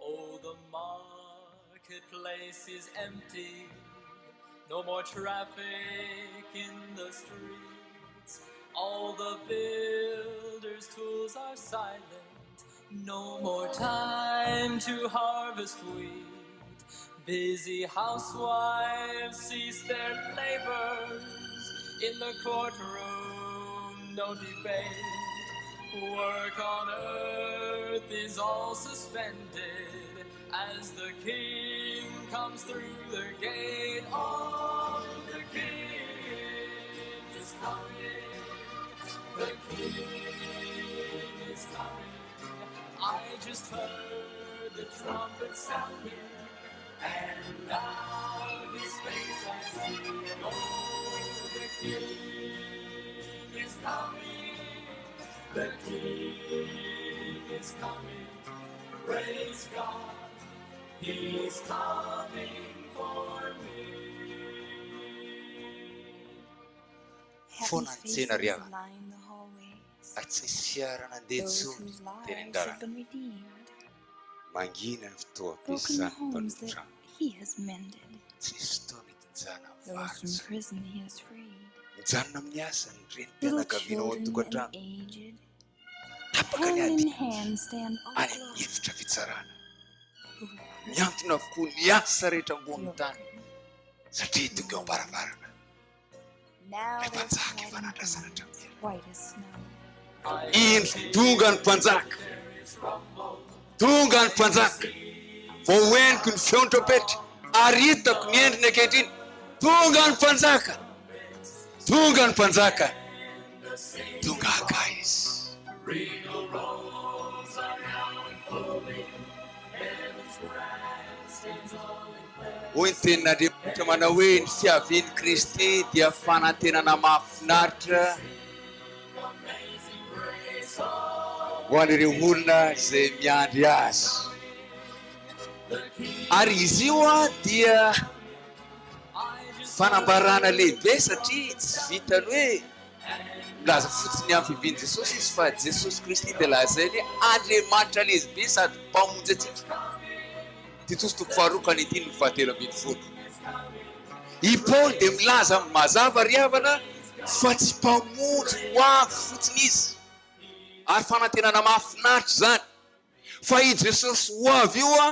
Oh, the marketplace is empty. No more traffic in the streets. All the builders' tools are silent. No more time to harvest wheat. Busy housewives cease their labors. In the courtroom, no debate. Work on earth is all suspended as the king comes through the gate. Oh, the king is coming. The king is coming. I just heard the trumpet sounding, and now his face I see. Oh, the king is coming. The king is coming. Praise God. He's coming for me. Happy Foana ny tsena faces ry havana line the hallways. ary tsy nisy fiara nandeha Those intsony whose teny lives have an-dalana. been redeemed. Mangina ny Broken fotoam-piasan'ny homes mpanompo that trano. he has mended. Tsy nisy fotoana ijinjana Those vary from intsony. prison he has freed. Mijanona amin'ny asa ny Little renim-pianakaviana ao children and an-tokantrano. aged. Tapaka ny Hand ady in hand stand all any amin'ny alone efitra fitsarana. who have Miantona avokoa ny asa rehetra ambonin'ny tany broken. satria tonga eo am-baravarana Now ilay they're mpanjaka efa clad in nandrasana garments hatramin'ny ela. white as snow. Indro tonga ny mpanjaka, tonga ny mpanjaka. Vao henoko ny feon-trompetra ary hitako ny endriny ankehitriny. Tonga ny mpanjaka, tonga ny mpanjaka, tonga haka izy. Hoy ny tenin'Andriamanitra manao hoe ny fiavian'i Kristy dia fanantenana mahafinaritra ho an'ireo olona izay miandry azy. Ary izy io dia fanambarana lehibe satria tsy vitan'ny hoe. Milaza fotsiny ny amin'ny fiavian'i Jesosy izy fa Jesosy Kristy dia lazainy hoe Andriamanitra lehibe sady Mpamonjy antsika. Titosy toko faharoa ka ny andininy fahatelo ambin'ny folo. I Paoly dia milaza mazava ry havana fa tsy Mpamonjy ho avy fotsiny izy. Ary fanantenana mahafinaritra izany. Fa i Jesosy ho avy io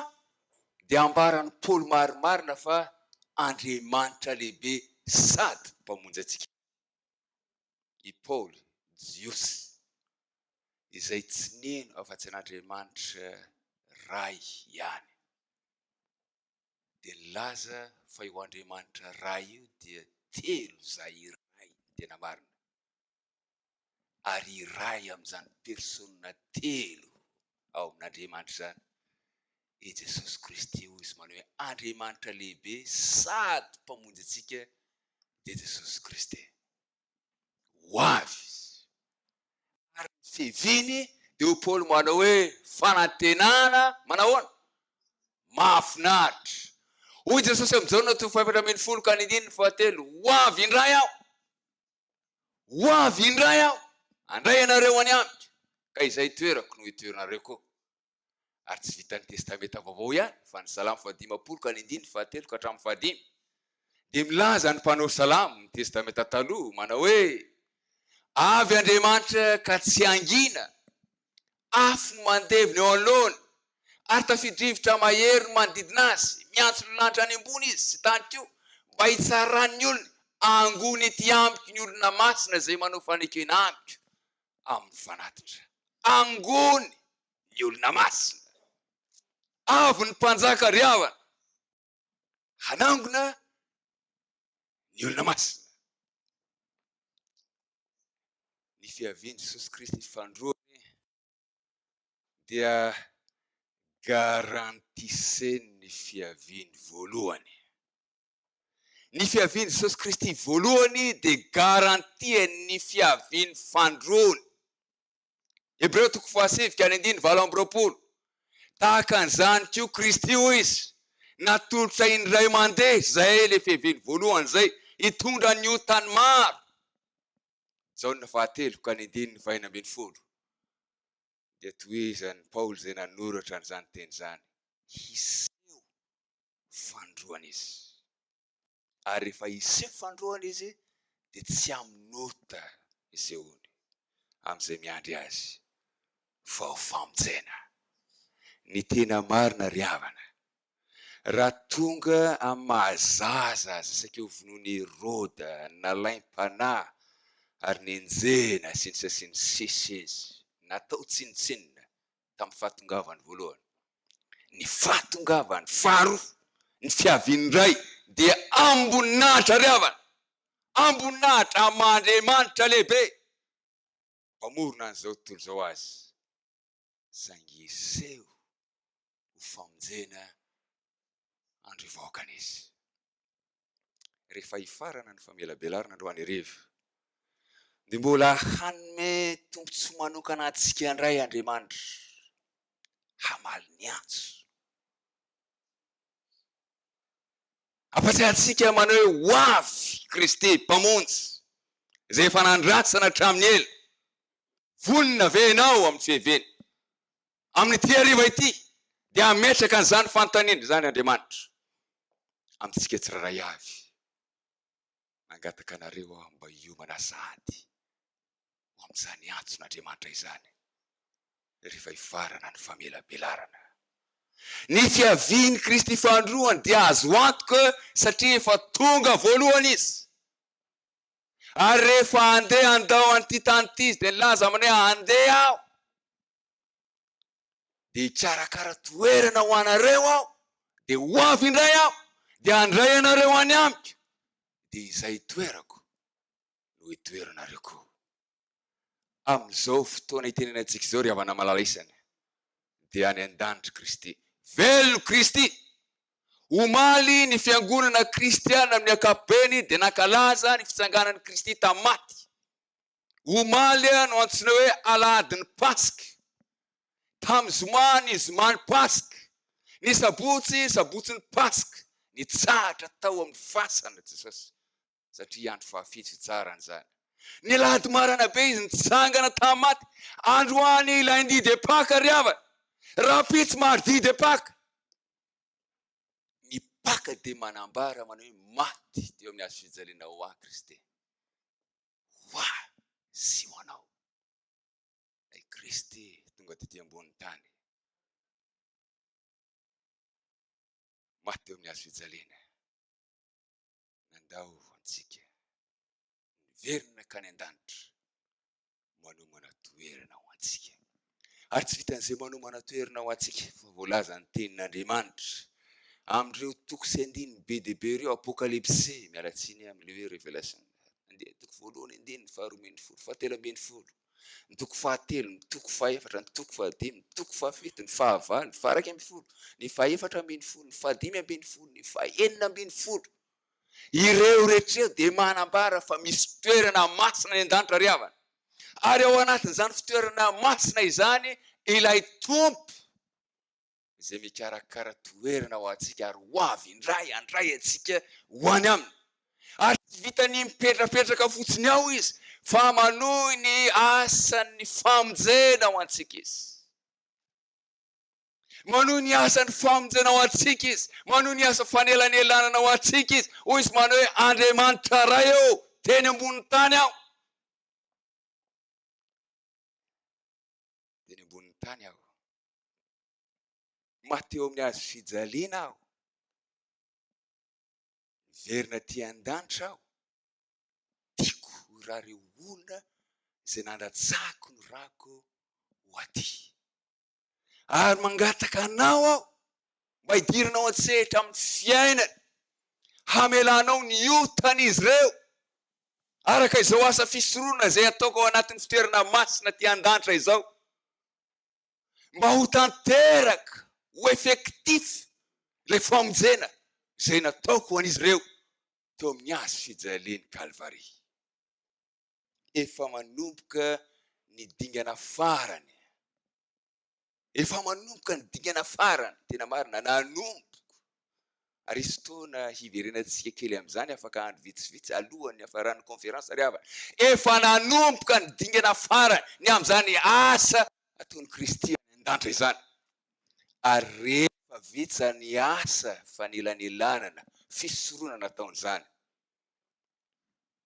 dia ambaran'i Paoly marimarina fa Andriamanitra lehibe sady Mpamonjy antsika. I Paoly, Jiosy, izay tsy nino afa-tsy an'Andriamanitra Ray ihany, dia nilaza fa io Andriamanitra Ray io dia telo izay iray ny tena marina. Ary iray amin'izany persona telo ao amin'Andriamanitra izany i Jesosy Kristy, hoy izy manao hoe Andriamanitra lehibe sady Mpamonjy antsika dia Jesosy Kristy. Ho avy izy. Ary ny fiaviany dia hoy Paoly manao hoe fanantenana manahoana? Mahafinaritra. Hoy Jesosy amin'i Jaona toko faha-14 ka ny andininy fahatelo, Ho avy indray aho. Ho avy indray aho, handray anareo any amiko, ka izay itoerako no hitoeranareo koa. Ary tsy vitan'ny Testamenta Vaovao ihany, fa ny Salamo fahadimampolo ka ny andininy fahatelo ka hatramin'ny fahadimy, dia milaza ny mpanao salamo ny Testamenta Taloha, manao hoe, Avy Andriamanitra ka tsy hangina, Afo no mandevona eo anoloany, ary tafio-drivotra mahery no manodidina azy. Miantso ny lanitra any ambony izy, sy tany koa, mba hitsarany ny olony. Angony ety amiko ny olona masina izay manao fanekena amiko amin'ny fanatitra. Angony ny olona masina. Avy ny mpanjaka ry havana, hanangona ny olona masina. Ny fiavian'i Jesosy Kristy fandroany dia garantisseny fiaviany voalohany. Ny fiavian'i Jesosy Kristy voalohany dia garantian'ny fiaviany fandroany. Hebreo toko fahasivy ka ny andininy 28. Tahaka an'izany koa Kristy, hoy izy, natolotra indray mandeha, izay ilay fiaviany voalohany izay, hitondra ny otan'ny maro. Jaona fahatelo ka ny andininy faha-16. Dia tohizan'i Paoly izay nanoratra an'izany teny izany, hiseho fandroana izy. Ary rehefa hiseho fandroana izy dia tsy amin'ota isehoany amin'izay miandry azy fa ho famonjena. Ny tena marina ry havana, raha tonga amin'ny maha zaza azy saika ho vonoin'i Heroda, nalaim-panahy ary nenjehina sy ny sisa sy ny sisa izy, natao tsinontsinona tamin'ny fahatongavany voalohany, ny fahatongavany faharoa, ny fiaviany indray dia amboninahitra ry havana, amboninahitra amin'Andriamanitra lehibe mpamorona an'izao tontolo izao azy, saingy hiseho ho famonjena an'ireo vahoakany izy. Rehefa hifarana ny famelabelarana androany hariva, dia mbola hanome tombontsoa manokana antsika indray Andriamanitra hamaly ny antso. Hampatsiahy antsika manao hoe ho avy Kristy Mpamonjy izay efa nandrasana hatramin'ny ela. Vonona ve ianao amin'ny fiaviany? Amin'ity hariva ity dia hametraka an'izany fanontaniana izany Andriamanitra amintsika tsirairay avy. Mangataka anareo aho mba hiomana sahady ho amin'izany antson'Andriamanitra izany rehefa hifarana ny famelabelarana. Ny fiavian'i Kristy fahandroany dia azo antoka satria efa tonga voalohany Izy. Ary rehefa handeha handao an'ity tany ity Izy dia nilaza aminy hoe handeha Aho dia hikarakara toerana ho anareo Aho, dia ho avy indray Aho, dia handray anareo any amiko, dia izay itoerako no hitoeranareo koa. Amin'izao fotoana itenenantsika izao, ry havana malala isany, dia any an-danitra Kristy. Velona Kristy! Omaly ny fiangonana kristiana amin'ny ankapobeny dia nankalaza ny fitsanganan'i Kristy tamin'ny maty. Omaly no antsoina hoe alahadin'ny Paska. Tamin'ny zoma ny zoman'ny Paska. Ny sabotsy, sabotsin'ny Paska. Nitsahatra tao amin'ny fasana Jesosy satria andro fahafito fitsaharana izany. Ny alahady maraina be izy nitsangana tamin'ny maty. Androany lundi de Pâques ry havana. Rahampitso mardi de Pâques. Ny Paka dia manambara manao hoe maty teo amin'ny hazo fijaliana ho ahy Kristy. Ho ahy sy ho anao. Ilay Kristy tonga tety ambonin'ny tany. Maty teo amin'ny hazo fijaliana. Nandao antsika. Niverina nankany an-danitra. Manomana toerana ho antsika. Ary tsy vitan'izay manomana toerana ho antsika fa voalazan'ny tenin'Andriamanitra amin'ireo toko sy andininy be dia be ireo, Apokalypsy, miala tsiny amin'ilay hoe Revelation, andiany toko voalohany, andininy faharoa ambin'ny folo, fahatelo ambin'ny folo, ny toko fahatelo, ny toko fahefatra, ny toko fahadimy, ny toko fahafito, ny fahavalo, ny faha-iraika ambin'ny folo, ny faha-efatra ambin'ny folo, ny fahadimy ambin'ny folo, ny fahenina ambin'ny folo. Ireo rehetra ireo dia manambara fa misy toerana masina any an-danitra ry havana. Ary ao anatin'izany fitoerana masina izany ilay Tompo izay mikarakara toerana ho antsika ary ho avy indray handray antsika ho any aminy. Ary tsy vitan'ny mipetrapetraka fotsiny ao izy fa manohy ny asan'ny famonjena ho antsika izy. Manohy ny asan'ny famonjena ho antsika Izy. Manohy ny asa fanelanelanana ho antsika Izy. Hoy Izy manao hoe, Andriamanitra Ray ô, teny ambonin'ny tany aho. Teny ambonin'ny tany aho. Maty eo amin'ny hazo fijaliana aho. Niverina aty an-danitra aho. Tiako raha ireo olona izay nandatsahako ny rako ho aty. Ary mangataka anao aho mba hidiranao an-tsehatra amin'ny fiainany, hamelanao ny otan'izy ireo, araka izao asa fisoronana izay ataoko ao anatin'ny fitoerana masina aty an-danitra izao, mba ho tanteraka, ho effectif ilay famonjena izay nataoko ho an'izy ireo teo amin'ny hazo fijalian'i Kalvary. Efa manomboka ny dingana farany. Efa manomboka ny dingana farany, tena marina, nanomboka. Ary hisy fotoana hiverenantsika kely amin'izany afaka andro vitsivitsy alohan'ny hiafaran'ny conférence ry havana. Efa nanomboka ny dingana farany ny amin'izany asa ataon'i Kristy any an-danitra izany. Ary rehefa vita ny asa fanelanelanana, fisoronana ataon'izany,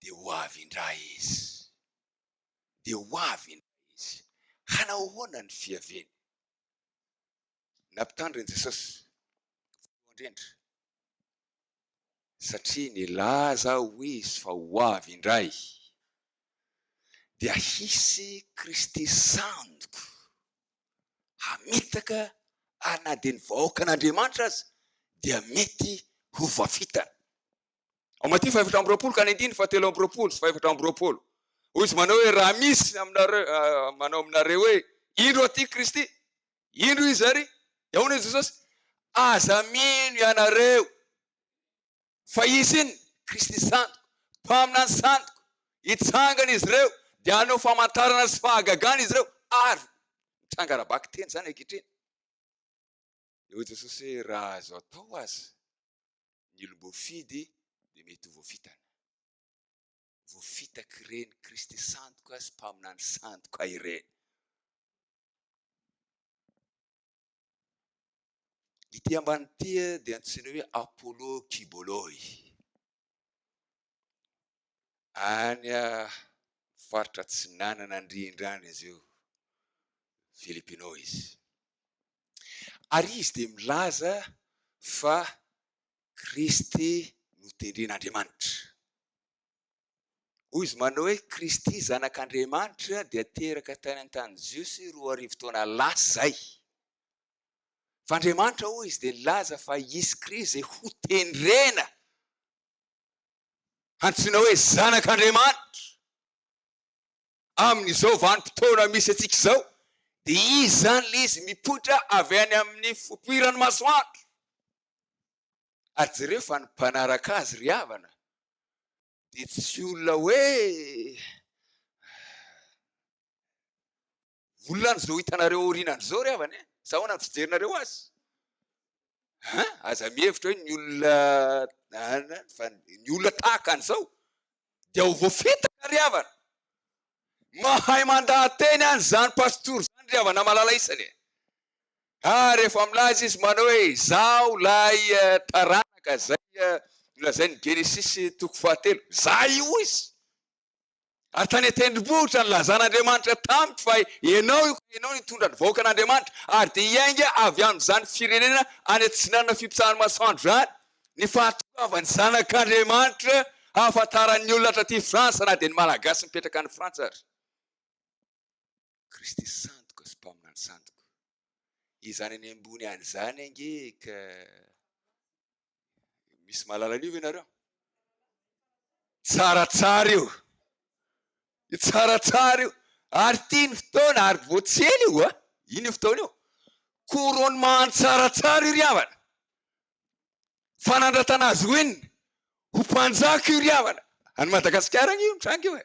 dia ho avy indray izy. Dia ho avy indray izy. Hanao ahoana ny fiaviany? Nampitandrina Jesosy, voalohany indrindra, satria nilaza ho izy fa ho avy indray, dia hisy Kristy sandoka hamitaka ary na dia ny vahoakan'Andriamanitra aza dia mety ho voafitana. Ao Matio faha-24 ka ny andininy fahatelo amby roapolo sy faha-24. Hoy izy manao hoe, Raha misy aminareo, manao aminareo hoe, Indro aty Kristy, indro Izy ary, dia ahoana hoy Jesosy? Aza mino ianareo, fa hisy inona? Kristy sandoka, mpaminany sandoka, hitsangana izy ireo, dia hanao famantarana sy fahagagana izy ireo, ary mitranga ara-bakiteny izany ankehitriny. Dia hoy Jesosy hoe, Raha azo atao aza, ny olom-boafidy dia mety ho voafitana. Voafitak'ireny Kristy sandoka sy mpaminany sandoka ireny. Ity ambany ity dia antsoina hoe Apollo Kiboloi. Any faritra atsinanana indrindra any izy io, Filipino izy. Ary izy dia milaza fa Kristy notendren'Andriamanitra. Hoy izy manao hoe Kristy Zanak'Andriamanitra dia teraka tany an-tany Jiosy 2000 taona lasa izay. Fa Andriamanitra hoy izy dia nilaza fa hisy Kristy izay hotendrena antsoina hoe Zanak'Andriamanitra. Amin'izao vanim-potoana misy antsika izao dia izy izany ilay izy mipoitra avy any amin'ny fipoiran'ny masoandro. Ary jereo fa ny mpanaraka azy ry havana dia tsy olona hoe olona an'izao hitanareo aorianan'izao ry havana e. Sa ahoana ny fijerinareo azy? Hein? Aza mihevitra hoe ny olona fa ny olona tahaka an'izao dia ho voafitaka ry havana. Mahay mandaha-teny any izany pastora izany ry havana malala isany e! Ary rehefa milaza izy manao hoe izaho ilay taranaka izay nolazain'ny Genesisy toko fahatelo, izaho io izy. Ary tany an-tendrombohitra nilazan'Andriamanitra tamiko fa ianao io ka ianao no hitondra ny vahoakan'Andriamanitra, ary dia hiainga avy amin'izany firenena any atsinanana fipitsahan'ny masoandro izany ny fahatongavan'ny Zanak'Andriamanitra hahafantaran'ny olona hatraty Frantsa na dia ny Malagasy mipetraka any Frantsa ary. Kristy sandoka sy mpaminany sandoka. Izany any ambony any izany ange ka misy mahalala an'io ve nareo? Tsaratsara io. Io tsaratsara io. Ary ity ny fotoana, ary vao tsy ela io a. Iny io fotoana io. Couronnement tsaratsara io ry havana. Fanandratana azy ho inona? Ho mpanjaka io ry havana. Any Madagasikara anie io mitranga io e.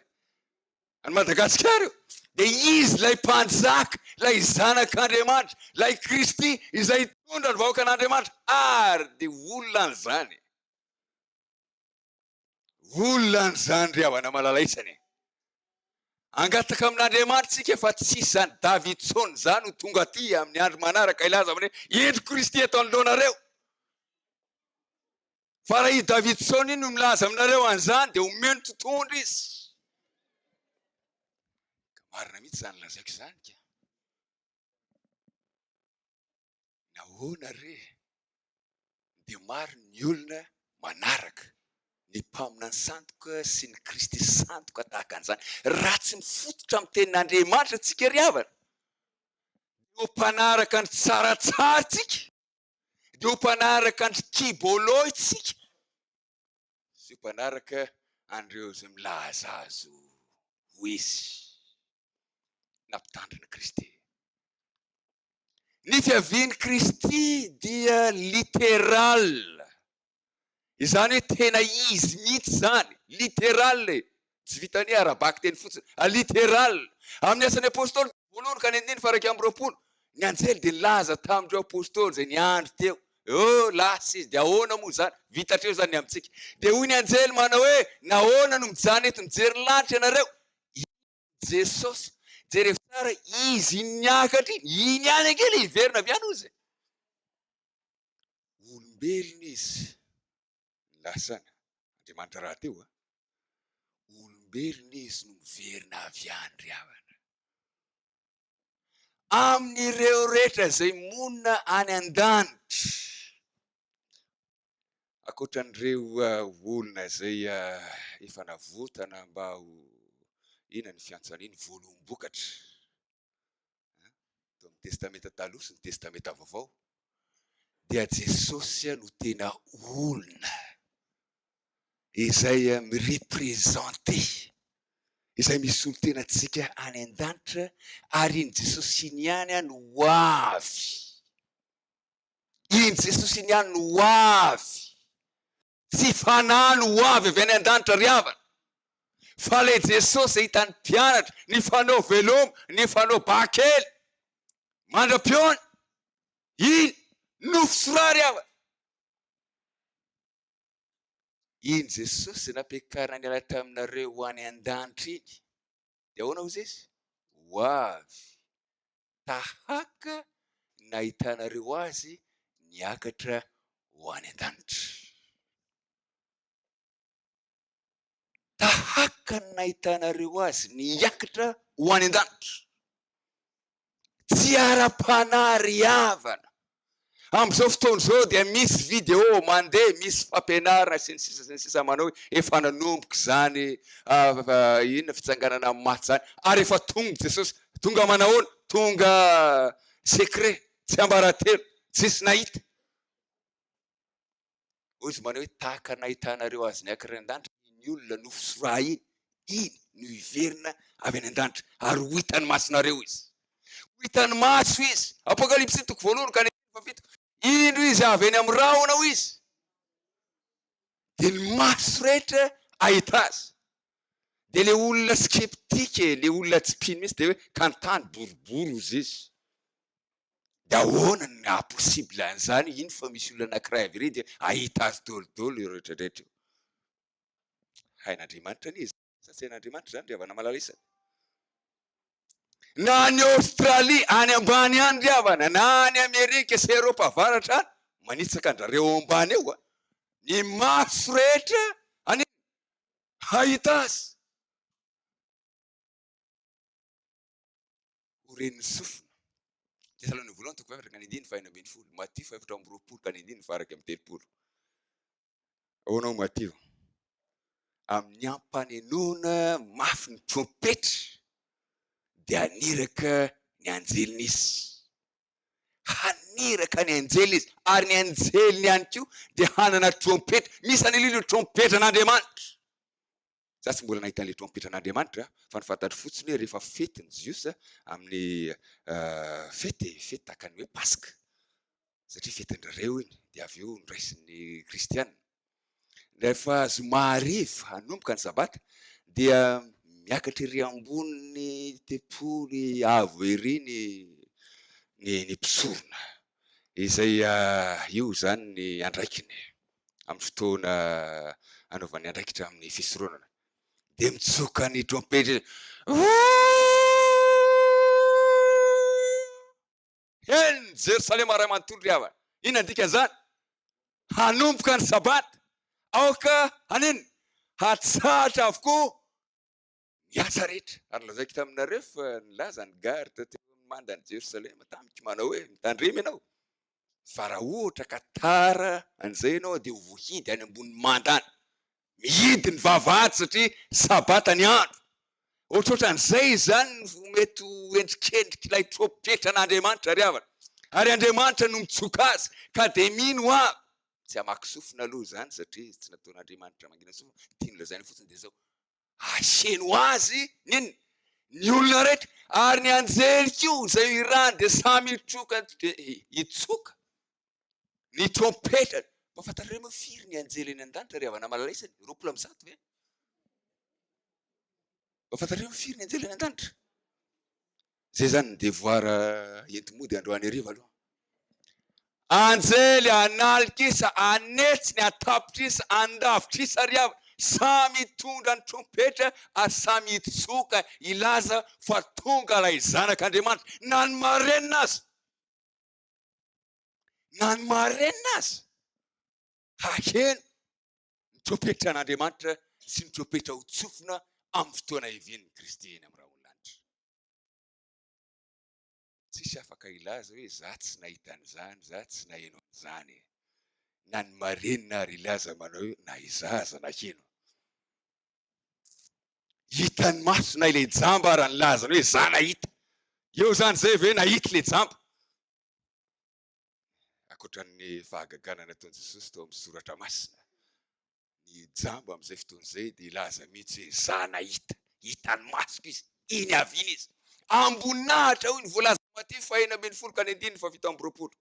Any Madagasikara io. Dia izy ilay mpanjaka, ilay zanak'Andriamanitra, ilay Kristy izay hitondra ny vahoakan'Andriamanitra. Ary dia olona an'izany. Olona an'izany ry havana malala isany e. Angataka amin'Andriamanitra isika fa tsy hisy izany Davidson izany ho tonga aty amin'ny andro manaraka hilaza amin'ny hoe indro Kristy eto anoloanareo. Fa raha i Davidson iny no milaza aminareo an'izany dia omeo ny totohondry izy. Ka marina mihitsy izany lazaiko izany ka. Nahoana re dia maro ny olona manaraka ny mpaminany sandoka sy ny Kristy sandoka tahaka an'izany? Raha tsy mifototra amin'ny tenin'Andriamanitra tsika ry havana, dia ho mpanaraka ny tsaratsara tsika, dia ho mpanaraka ny kiboloy tsika, sy ho mpanaraka an'ireo izay milaza azy ho izy nampitandrina Kristy. Ny fiavian'i Kristy dia literal. Izany hoe tena izy mihitsy izany, literal e. Tsy vitan'ny hoe ara-bakiteny fotsiny, a literal. Amin'ny Asan'ny Apostoly toko voalohany ka ny andininy faha 21, ny anjely dia nilaza tamin'ireo apostoly izay niandry teo, Oh, lasa izy, dia ahoana moa izany? Vita hatreo izany ny amintsika. Dia hoy ny anjely manao hoe, Nahoana no mijanona eto mijery ny lanitra ianareo? Jesosy. Jerevo tsara, izy iny niakatra iny, iny ihany ange ilay hiverina avy any hozy e. Olombelona izy, lasana, Andriamanitra rahateo a. Olombelona izy no miverina avy any ry havana. Amin'ireo rehetra izay monina any an-danitra. Ankoatra an'ireo olona izay efa navotana mba ho inona ny fiantsana iny voaloham-bokatra tao amin'ny Testamenta Taloha sy ny Testamenta Vaovao dia Jesosy no tena olona izay mi-representer izay misolo tena antsika any an-danitra ary iny Jesosy iny ihany no ho avy. Iny Jesosy iny ihany no ho avy. Tsy fanahy no ho avy avy any an-danitra ry havana. Fa ilay Jesosy izay hitan'ny mpianatra nifanao veloma, nifanao ba kely, mandra-pihaona, iny nofo sy ra ry havana. Iny Jesosy izay nampiakarina niala taminareo ho any an-danitra iny, dia ahoana hozy izy? Ho avy. Tahaka ny nahitanareo azy niakatra ho any an-danitra. Tahaka ny nahitanareo azy niakatra ho any an-danitra. Tsy ara-panahy ry havana. Amin'izao fotoana izao dia misy vidéo mandeha, misy fampianarana sy ny sisa sy ny sisa manao hoe efa nanomboka izany inona fitsanganana amin'ny maty izany ary efa tonga Jesosy. Tonga manahoana? Tonga secret, tsiambaratelo, tsisy nahita. Hoy izy manao hoe tahaka nahitanareo azy niakatra any an-danitra iny olona nofo-sy-rà iny, iny no hiverina avy any an-danitra ary ho hitan'ny masonareo izy. Ho hitan'ny maso izy. Apokalypsy toko voalohany ka ny andininy fahafito. Indro izy avy eny amin'ny rahona hoy izy. Dia ny maso rehetra hahita azy. Dia le olona skeptika e, le olona tsy mpino mihitsy dia hoe ka ny tany boribory hozy izy. Dia ahoana no naha possible an'izany, iny fa misy olona anankiray avy ery dia ahita azy daholo daholo ireo rehetra rehetra io. Hain'Andriamanitra anie izany, sa tsy hain'Andriamanitra izany ry havana malala isany? Na any Australie, any ambany any ry havana, na any Amerika sy Eropa avaratra any, manitsaka an-drareo ao ambany eo a. Ny maso rehetra any hahita azy. Ho ren'ny sofina. Tesaloniana voalohany toko fahefatra ka ny andininy fahenina ambin'ny folo, Matio fahefatra amby roapolo ka ny andininy faha-iraika amby telopolo. Ahoana hoy Matio? Amin'ny ampanenoana mafy ny trompetra dia haniraka ny anjeliny izy. Haniraka ny anjely izy, ary ny anjeliny ihany koa dia hanana trompetra. Misy an'ilay ireo trompetran'Andriamanitra. Za tsy mbola nahita an'ilay trompetran'Andriamanitra fa ny fantatro fotsiny hoe rehefa fety ny Jiosy amin'ny fety e, fety tahaka ny hoe Paska satria fetin-drareo iny dia avy eo noraisin'ny kristiana. Rehefa zoma hariva hanomboka ny sabata dia miakatra ery ambonin'ny tempoly avo ery ny ny ny mpisorona izay io izany ny andraikiny. amin'ny fotoana anaovany andraikitra amin'ny fisoronana. Dia mitsoka ny trompetra izy. Henon'i Jerosalema ray manontolo ry havana. Inona ny dikan'izany? Hanomboka ny Sabata. Aoka haninona? Hatsahatra avokoa ny asa rehetra. Ary lazaiko taminareo fa nilaza ny garde teo amin'ny mandan'i Jerosalema tamiko manao hoe, mitandrema ianao, fa raha ohatra ka tara an'izay ianao dia ho voahidy any ambonin'ny manda any. Mihidy ny vavahady satria sabata ny andro. Ohatrohatran'izay izany no mety ho endrikendrik'ilay trompetran'Andriamanitra ry havana. Ary Andriamanitra no mitsoka azy, ka dia mino aho. Tsy hamaky sofina aloha izany satria tsy nataon'Andriamanitra mangina sofina, tiany lazaina fotsiny dia izao, Haheno azy ny inona? Ny olona rehetra, ary ny anjely koa izay irany dia samy hitroka hitsoka ny trompetrany. Mba fantatrareo moa firy ny anjely any an-danitra ry havana malala isany? 120 ve? Mba fantatrareo firy ny anjely any an-danitra? Zay zany ny devoir enti-mody androany hariva aloha. Anjely an'alikisa, an'hetsiny, an-tapitrisa, an-davitrisa ry havana, samy hitondra ny trompetra ary samy hitsoka hilaza fa tonga ilay Zanak'Andriamanitra, na ny marenina aza, na ny marenina aza haheno ny trompetran'Andriamanitra sy ny trompetra ho tsofina amin'ny fotoana hiavian'i Kristy eny amin'ny rahon'ny lanitra. Tsisy afaka hilaza hoe za tsy nahita an'izany, za tsy naheno an'izany e. Na ny marenina ary hilaza manao hoe na izaho aza naheno. Hitan'ny maso na ilay jamba ara nilazany hoe za nahita. Eo izany zay ve nahita ilay jamba? Ankoatra ny fahagagana nataon'i Jesosy tao amin'ny soratra masina, ny jamba amin'izay fotoana izay dia hilaza mihitsy hoe za nahita, hitan'ny masoko izy, iny avy iny izy. Amboninahitra hoy ny voalazan'i Matio faha 16 ka ny andininy faha 27.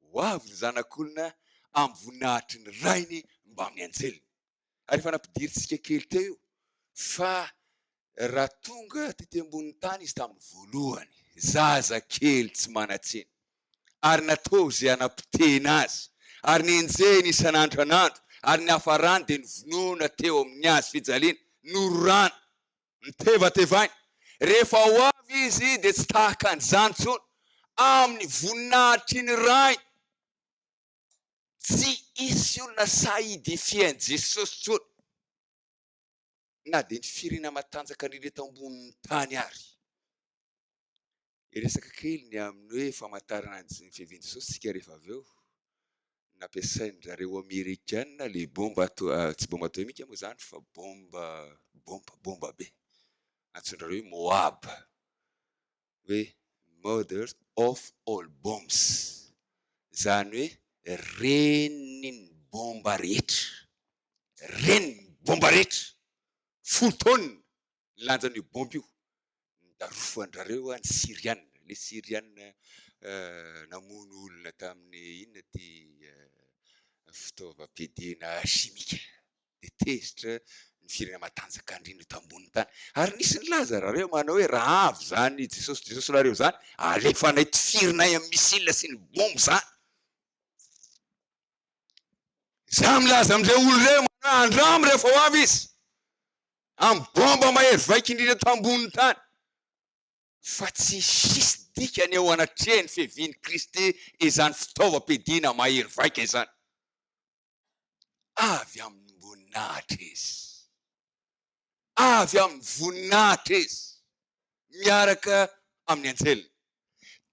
Ho avy ny Zanak'olona amin'ny voninahitry ny Rainy mbamin'ny anjeliny. Ary efa nampidirintsika kely teo io fa raha tonga tety ambonin'ny tany izy tamin'ny voalohany, zaza kely tsy manan-tsiny, ary natao izay hanapotehina azy, ary nenjehiny isan'andro an'andro, ary ny hafarany dia novonoina teo amin'ny hazo fijaliana, nororana, nitevatevaina. Rehefa ho avy izy dia tsy tahaka an'izany intsony, amin'ny voninahitry ny Rainy. Tsy hisy olona sahy hi-defier an'i Jesosy intsony, na dia ny firenena matanjaka indrindra eto ambonin'ny tany ary. Hiresaka kely ny amin'ny hoe famantarana ny fiavian'i Jesosy isika rehefa avy eo. Nampiasain-dry zareo Amerikana ilay bomba ato, tsy bomba atomika moa izany fa bomba, bomba, bomba be. Antsoin-dry zareo hoe Moab. Hoe mother of all bombs. Izany hoe renin'ny bomba rehetra. Renin'ny bomba rehetra. Folo taonina ny lanjan'io bomba io. Nidarofan-drareo ny Syriana. Ilay Syriana namono olona tamin'ny inona ity fitaovam-piadiana chimique. Dia tezitra ny firenena matanjaka indrindra eto ambonin'ny tany. Ary nisy nilaza rareo manao hoe raha avy izany Jesosy Jesosy nareo izany, alefanay tifirinay amin'ny missile sy ny bomba izany. Za milaza amin'ireo olona ireo manao hoe andramo rehefa ho avy izy. Amin'ny bomba mahery vaika indrindra eto ambonin'ny tany. Fa tsy hisy dikany eo anatrehan'ny fiavian'i Kristy izany fitaovam-piadiana mahery vaika izany. Avy amin'ny voninahitra Izy. Avy amin'ny voninahitra Izy, miaraka amin'ny anjeliny.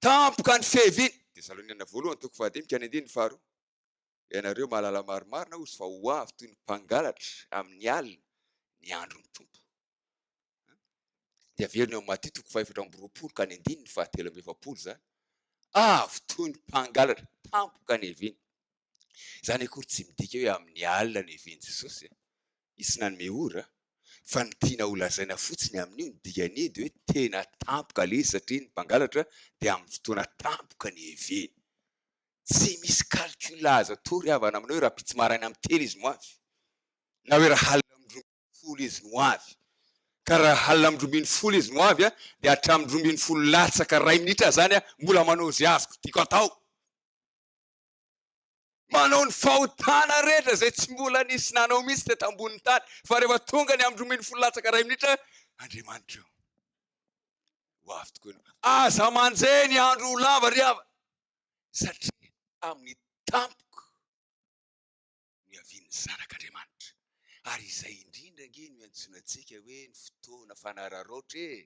Tampoka ny fiaviany. Tesaloniana voalohany toko fahadimy ka ny andininy faharoa. Ianareo mahalala marimarina hozy fa ho avy toy ny mpangalatra amin'ny alina ny andron'ny Tompo. Dia averina eo amin'ny Matio toko fahefatra amby 20 ka ny andininy fahatelo amby 40 izany. Avy toy ny mpangalatra tampoka ny heviany. Izany akory tsy midika hoe amin'ny alina ny hevian'i Jesosy. Izy tsy nanome ora, fa ny tiana ho lazaina fotsiny amin'io ny dikan'io dia hoe tena tampoka ilay izy satria ny mpangalatra dia amin'ny fotoana tampoka ny heviany. Tsy misy calcul azo atao ry havana aminao hoe rahampitso maraina amin'ny 3 izy no avy na hoe raha alina amin'ny 12 izy no avy. Ka raha alina amin'ny 12 izy no avy dia hatramin'ny 12 latsaka iray minitra izany mbola manao izay azoko tiako atao. Manao ny fahotana rehetra izay tsy mbola nisy nanao mihitsy teto ambonin'ny tany. Fa rehefa tonga ny amin'ny 12 latsaka iray minitra, Andriamanitra eo. Ho avy tokoa ianao. Aza manjehy ny andro ho lava ry havana. Satria amin'ny tampoka no hiavian'ny Zanak'Andriamanitra. Ary izay indrindra ange no iantsoana antsika hoe ny fotoana fanararaotra e!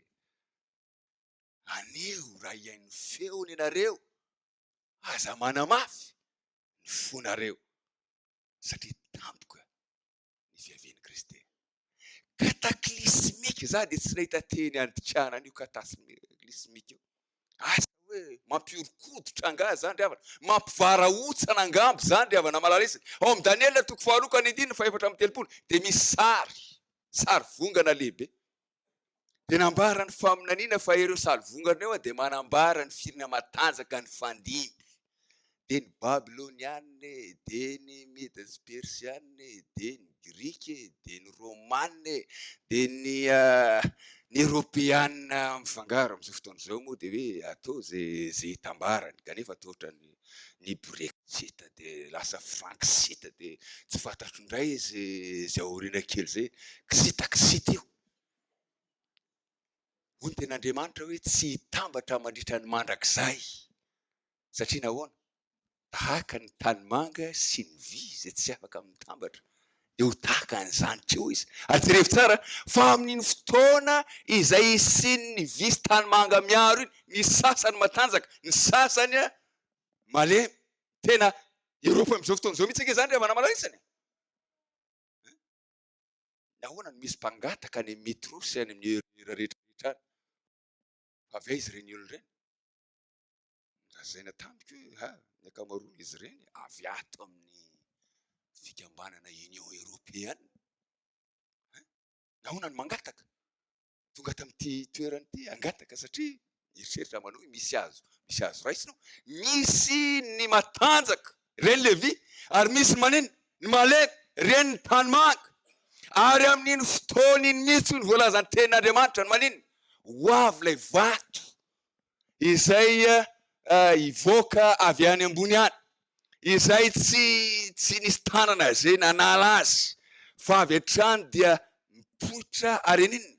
Anio raha hihaino ny feony ianareo, aza manamafy ny fonareo, satria tampoka ny fiavian'i Kristy. Cataclysmique, za dia tsy nahita teny handikana an'io cataclysmique io. Asa hoe mampihoron-koditra angaha izany ry havana? Mampivarahontsana angamba izany ry havana malala isany. Ao amin'i Daniela toko faharoa ka ny andininy faha-34 dia misy sary, sary vongana lehibe. Dia nambara ny faminaniana fa ireo sarivongana ireo dia manambara ny firina matanjaka nifandimby, dia ny Babyloniana e, dia ny Meda sy Persiana e, dia ny Grika e, dia ny Romana e, dia ny ny Eropeana mifangaro amin'izao fotoana izao moa dia hoe atao izay izay itambarany kanefa toa ohatran'ny ny Brexit dia lasa Franxit dia tsy fantatro indray izay izay aoriana kely izay, kisitakisita io. Hoy ny tenin'Andriamanitra hoe tsy hitambatra mandritra ny mandrakizay. Satria nahoana? Tahaka ny tanimanga sy ny vy izay tsy afaka mitambatra, dia ho tahaka an'izany koa izy. Ary jerevo tsara fa amin'iny fotoana izay hisian'ny vy sy tanimanga miaro iny, ny sasany matanjaka, ny sasany malemy. Tena Eoropa amin'izao fotoana izao mihitsy ange izany ry havana malala isany e. Nahoana no misy mpangataka any amin'ny metro sy any amin'ny RER rehetra rehetra any? Fa avy aiza ireny olona ireny? Nolazaina tamiko hoe ha, ny ankamaroan'izy ireny avy ato amin'ny fikambanana Union Européenne. Hein? Nahoana no mangataka? Tonga tamin'ity toerana ity hangataka satria mieritreritra manao hoe misy azo, misy azo raisina ao. Misy ny matanjaka, ireny le vy, ary misy ny manina, ny malemy, ireny ny tanimanga. Ary amin'iny fotoana iny mihitsy hoy ny voalazan'ny tenin'Andriamanitra ny maninona? Ho avy ilay vato izay hivoaka avy any ambony any, izay tsy tsy nisy tanana izay nanala azy, fa avy hatrany dia mipoitra ary haninona?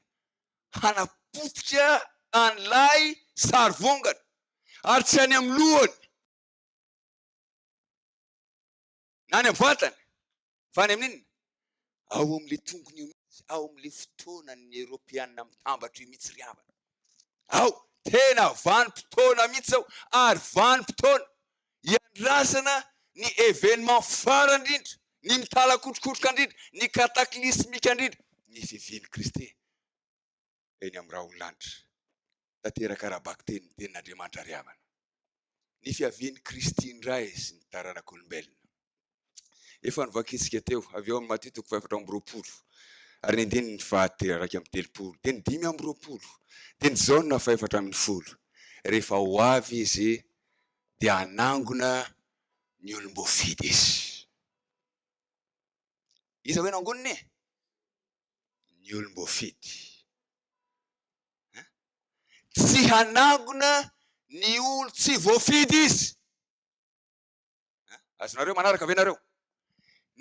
Hanapotika an'ilay sarivongana, ary tsy any amin'ny lohany na any amin'ny vatany, fa any amin'inona? Ao amin'ilay tongony io mihitsy, ao amin'ilay fotoanan'ny Eoropeana mitambatra io mihitsy ry havana. Ao, tena vanim-potoana mihitsy izao, ary vanim-potoana iandrasana ny événement farany indrindra, ny mitalakotrokotroka indrindra, ny cataclysmique indrindra, ny fiavian'i Kristy eny amin'ny rahon'ny lanitra. Tanteraka ara-bakiteny ny tenin'Andriamanitra ry havana. Ny fiavian'i Kristy indray sy ny taranak'olombelona. Efa novakintsika teo, avy eo amin'ny Matio toko faha-24, ary ny andininy faha-31, dia ny 25, dia ny Jaona faha-14. Rehefa ho avy Izy, dia hanangona ny olom-boafidy Izy. Iza hoe no angoniny e? Ny olom-boafidy. Tsy hanangona ny olon-tsy voafidy Izy. Azonareo manaraka ve nareo?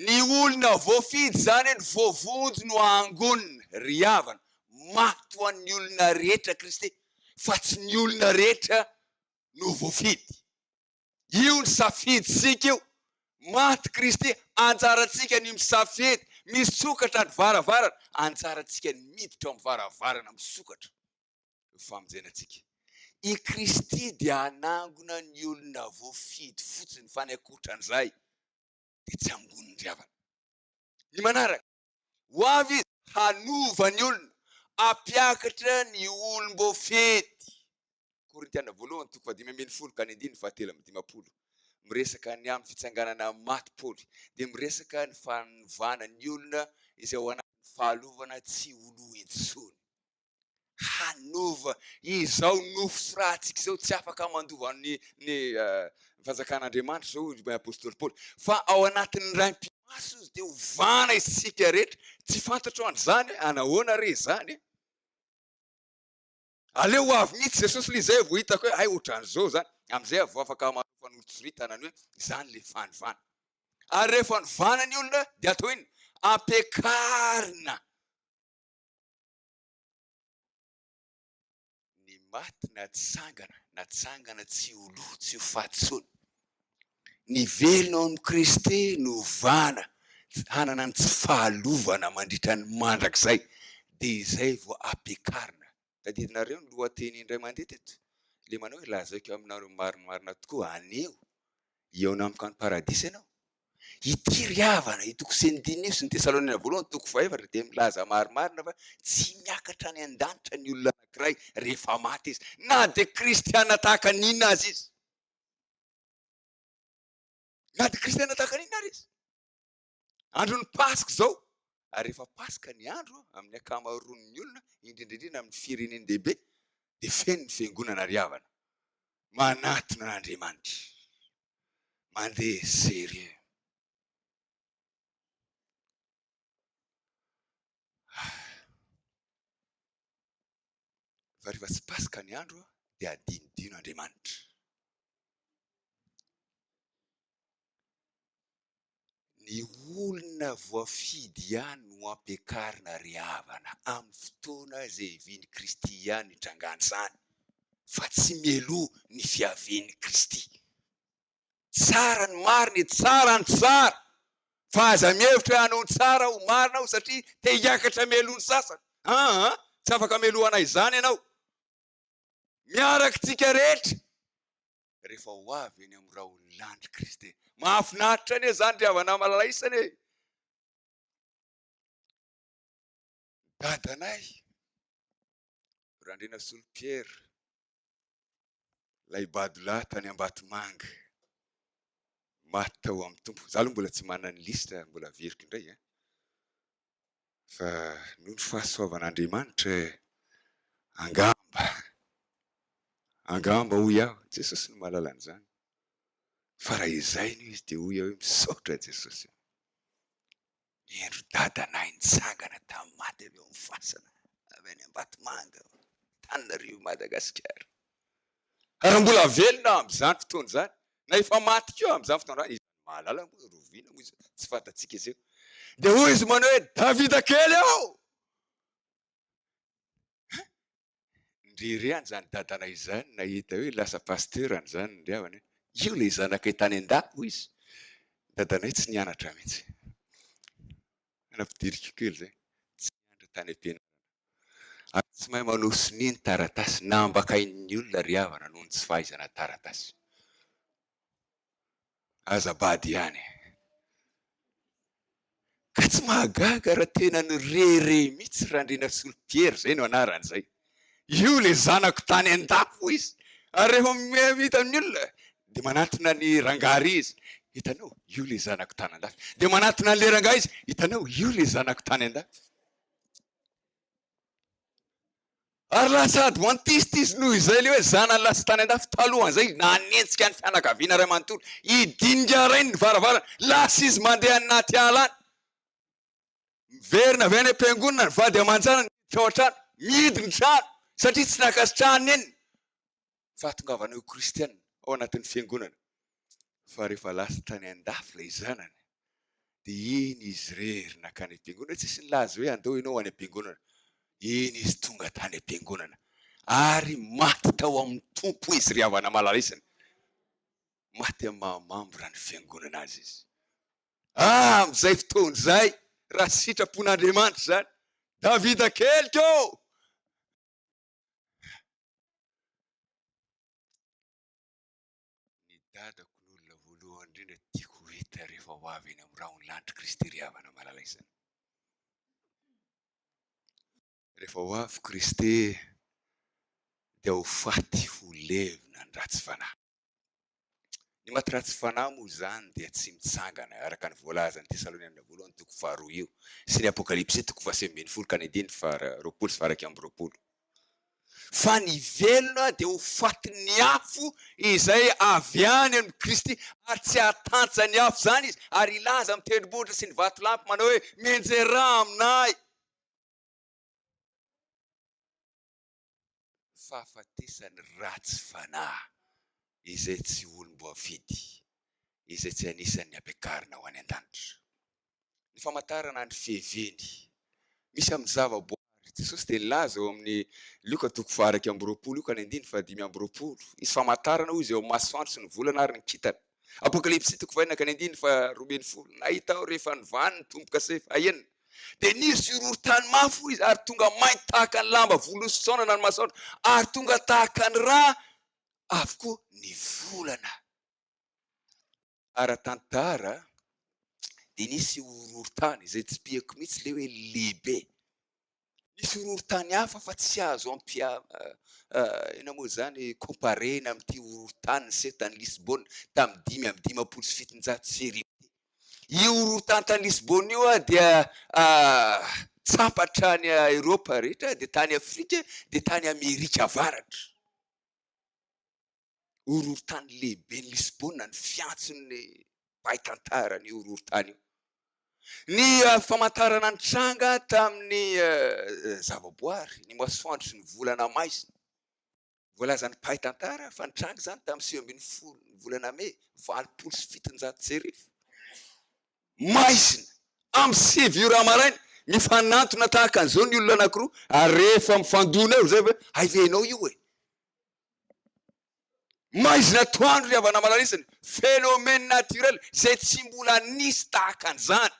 Ny olona voafidy izany ny voavonjy no angonina, ry havana. Maty ho an'ny olona rehetra Kristy. Fa tsy ny olona rehetra no voafidy. Io ny safidintsika io. Maty Kristy, anjarantsika ny misafidy. Misokatra ny varavarana, anjarantsika ny miditra ao amin'ny varavarana misokatra. Ho famonjena antsika. I Kristy dia hanangona ny olona voafidy fotsiny fa ny ankoatran'izay dia tsy angoniny ry havana. Ny manaraka, ho avy Izy hanova ny olona, hampiakatra ny olom-boafidy. Korintiana voalohany toko fahadimy ambin'ny folo ka ny andininy fahatelo amby dimampolo. Miresaka ny amin'ny fitsanganana amin'ny maty Paoly, dia miresaka ny fanovana ny olona izay ao anatin'ny fahalovana tsy ho lo intsony. Hanova izao nofo sy rà antsika izao, tsy afaka mandova ny ny fanjakan'Andriamanitra izao hoy ny apostoly Paoly, fa ao anatin'ny raim-pimaso izy dia hovana isika rehetra. Tsy fantatro an'izany hoe anahoana re izany e? Aleo ho avy mihitsy Jesosy le izay vao hitako hoe hay ohatran'izao izany, amin'izay aho vao afaka manao fanoritsoritana ny hoe izany le fanovana. Ary rehefa novana ny olona dia atao inona? Ampiakarina. Ny maty natsangana, natsangana tsy ho lo, tsy ho faty intsony. Ny velona ao amin'i Kristy no ovana hanana ny tsy fahalovana mandritra ny mandrakizay, dia izay vao ampiakarina. Tadidinareo ny lohateny indray mandeha teto? Ilay manao hoe lazaiko aminareo marimarina tokoa anio, hihaona amiko any paradisa ianao. Ity ry havana, io toko sy andininy io sy ny Tesaloniana voalohany toko fahefatra dia milaza marimarina fa tsy miakatra any an-danitra ny olona anankiray rehefa maty izy, na dia kristiana tahaka ny inona aza izy. Na dia kristiana tahaka ny inona ary izy. Andron'ny Paska izao, ary rehefa Paska ny andro amin'ny ankamaroan'ny olona, indrindra indrindra amin'ny firenen-dehibe, dia feno ny fiangonana ry havana. Manatona an'Andriamanitra. Mandeha sérieux. Fa rehefa tsy Paska ny andro dia adinodino Andriamanitra. Ny olona voafidy ihany no ampiakarina ry havana amin'ny fotoana izay hiavian'i Kristy ihany no hitrangan'izany fa tsy mialoha ny fiavian'i Kristy. Tsara ny marina e, tsara ny tsara fa aza mihevitra hoe hanao ny tsara ho marina aho satria te hiakatra mialoha ny sasany. Aa, tsy afaka mialoha anay izany ianao. Miaraka tsika rehetra. rehefa ho avy eny amin'ny rahon'ny lanitra Kristy. Mahafinaritra anie izany ry havana malala isany e! Dadanay, Randrianasolo Pierre, ilay badolahy tany Ambatomanga, maty tao amin'ny Tompo. Izaho aloha mbola tsy manana ny lisitra, mbola averiko indray an. Fa noho ny fahasoavan'Andriamanitra angamba, angamba hoy aho, Jesosy no mahalala an'izany, fa raha izay no izy dia hoy aho hoe misaotra Jesosy. Indro dadanay nitsangana tamin'ny maty avy ao amin'ny fasana, avy any Ambatomanga, Antananarivo, Madagasikara. Ary mbola velona amin'izany fotoana izany, na efa maty koa amin'izany fotoana izany, iza no mahalala moa, roviana moa izy, tsy fantatsika izy io. Dia hoy izy manao hoe, Davida kely aho! Ndrerehany izany dadanay izany nahita hoe lasa pasteur an'izany ny havany hoe, io ilay zanakay tany an-dafy hoy izy. Dadanay tsy nianatra mihitsy. Nampidiriko kely izay. Tsy nianatra tany am-pianarana. Ary tsy mahay manao sonia ny taratasy. Nambakain'ny olona ry havana noho ny tsy fahaizana taratasy. Aza bado ihany e. Ka tsy mahagaga raha tena nirehareha mihitsy Randrianasolo Pierre, izay no anarany izay. Io ilay zanako tany an-dafy hoy izy. Ary rehefa mihita amin'ny olona dia manatona ny rangahy ary izy. Hitanao, io ilay zanako tany an-dafy. Dia manatona an'ilay rangahy izy. Hitanao, io ilay zanako tany an-dafy. Ary lasa advantista izy noho izay ilay hoe zanany lasa tany an-dafy talohan'izay nanenjika ny fianakaviana iray manontolo. Hidinika rainy ny varavarana. Lasa izy mandeha any anaty ala any. Miverina avy any am-piangonana ny vady aman-janany miditra ao an-trano. Mihidy ny trano satria tsy nankasitrahany nenina fahatongavana ho kristiana ao anatin'ny fiangonana. Fa rehefa lasa tany an-dafy ilay zanany dia iny izy irery nankany am-piangonana, tsisy nilaza hoe andao ianao ho any am-piangonana. Iny izy tonga tany am-piangonana. Ary maty tao amin'ny Tompo izy ry havana malala isany. Maty amin'ny maha mambra ny fiangonana azy izy. Ah, amin'izay fotoana izay, raha sitrapon'Andriamanitra izany, Davida keliko! Ny dadako no olona voalohany indrindra tiako ho hita rehefa ho avy eny amin'ny rahon'ny lanitr'i Kristy ry havana malala isany. Rehefa ho avy Kristy dia ho faty ho levona ny ratsy fanahy. Ny maty ratsy fanahy moa izany dia tsy mitsangana araka ny voalazan'ny Tesalonianina voalohany toko faharoa io sy ny Apokalypsy toko faha-19 ka ny andininy faha-20 sy faha-21. Fa ny velona dia ho fatin'ny afo izay avy any amin'i Kristy ary tsy hahatantsa ny afo izany izy ary hilaza amin'ny tendrombohitra sy ny vatolampy manao hoe, Mianjerà aminay! Fahafatesan'ny ratsy fanahy izay tsy olom-boafidy, izay tsy anisan'ny ampiakarina ho any an-danitra. Ny famantarana ny fiaviany. Misy amin'ny zavaboary. Jesosy dia nilaza ao amin'ny Lioka toko faha-21 io ka ny andininy faha-25. Hisy famantarana hoy izy eo amin'ny masoandro sy ny volana ary ny kintana. Apokalypsy toko fahenina ka ny andininy faha-12. Nahita aho rehefa nivany ny tombo-kase fahenina. Dia nisy horohorontany mafy hoy izy ary tonga mainty tahaka ny lamba volonsotsonana ny masoandro ary tonga tahaka ny ra avokoa ny volana. Ara-tantara dia nisy horohorontany izay tsipihako mihitsy ilay hoe lehibe. Nisy horohorontany hafa fa tsy azo ampia inona moa izany comparena amin'ity horohorontany niseho tany Lisbonne tamin'ny 1755 ity. Io horohorontany tany Lisbonne io dia tsapa hatrany Eropa rehetra dia tany Afrika dia tany Amerika Avaratra. Horohorontany lehiben'i Lisbonne ny fiantson'ny mpahay tantara an'io horohorontany io. Ny famantarana nitranga tamin'ny zavaboary, ny masoandro sy ny volana maizina. Voalazan'ny mpahay tantara fa nitranga izany tamin'ny 19 ny volana mey 1780. Maizina, amin'ny 9 ora maraina, mifanantona tahaka an'izao ny olona anankiroa ary rehefa mifandona eo izay ve, hay ve ianao io e? Maizina atoandro ry havana malalisany, phénomène naturel izay tsy mbola nisy tahaka an'izany.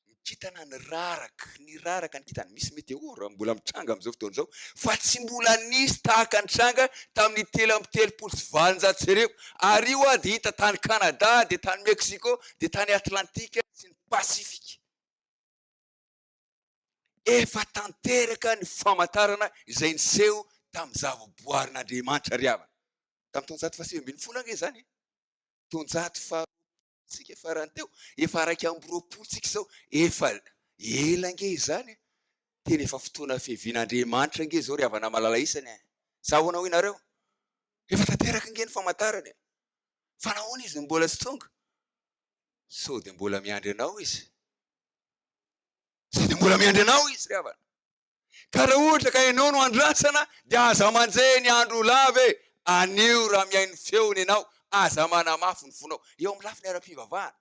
Ny kintana niraraka, niraraka ny kintana, misy météore mbola mitranga amin'izao fotoana izao, fa tsy mbola nisy tahaka ny tranga tamin'ny 1833, ary io dia hita tany Canada, dia tany Mexico, dia tany Atlantika sy ny Pasifika. Efa tanteraka ny famantarana izay niseho tamin'ny zavaboarin'Andriamanitra ry havana. Tamin'ny taonjato faha-19 ange izany e. Taonjato faha tsika farany teo, efa 21 tsika izao, efa ela ange izany e. Tena efa fotoana fiavian'Andriamanitra ange izao ry havana malala isany e. Sa ahoana hoy nareo? Efa tanteraka ange ny famantarana e. Fa nahoana izy no mbola tsy tonga? Sao dia mbola miandry anao izy? Sao dia mbola miandry anao izy ry havana? Ka raha ohatra ka ianao no andrasana dia aza manjehy ny andro ho lava e! Anio raha mihaino feony ianao, aza manamafy ny fonao. Eo amin'ny lafiny ara-pivavahana,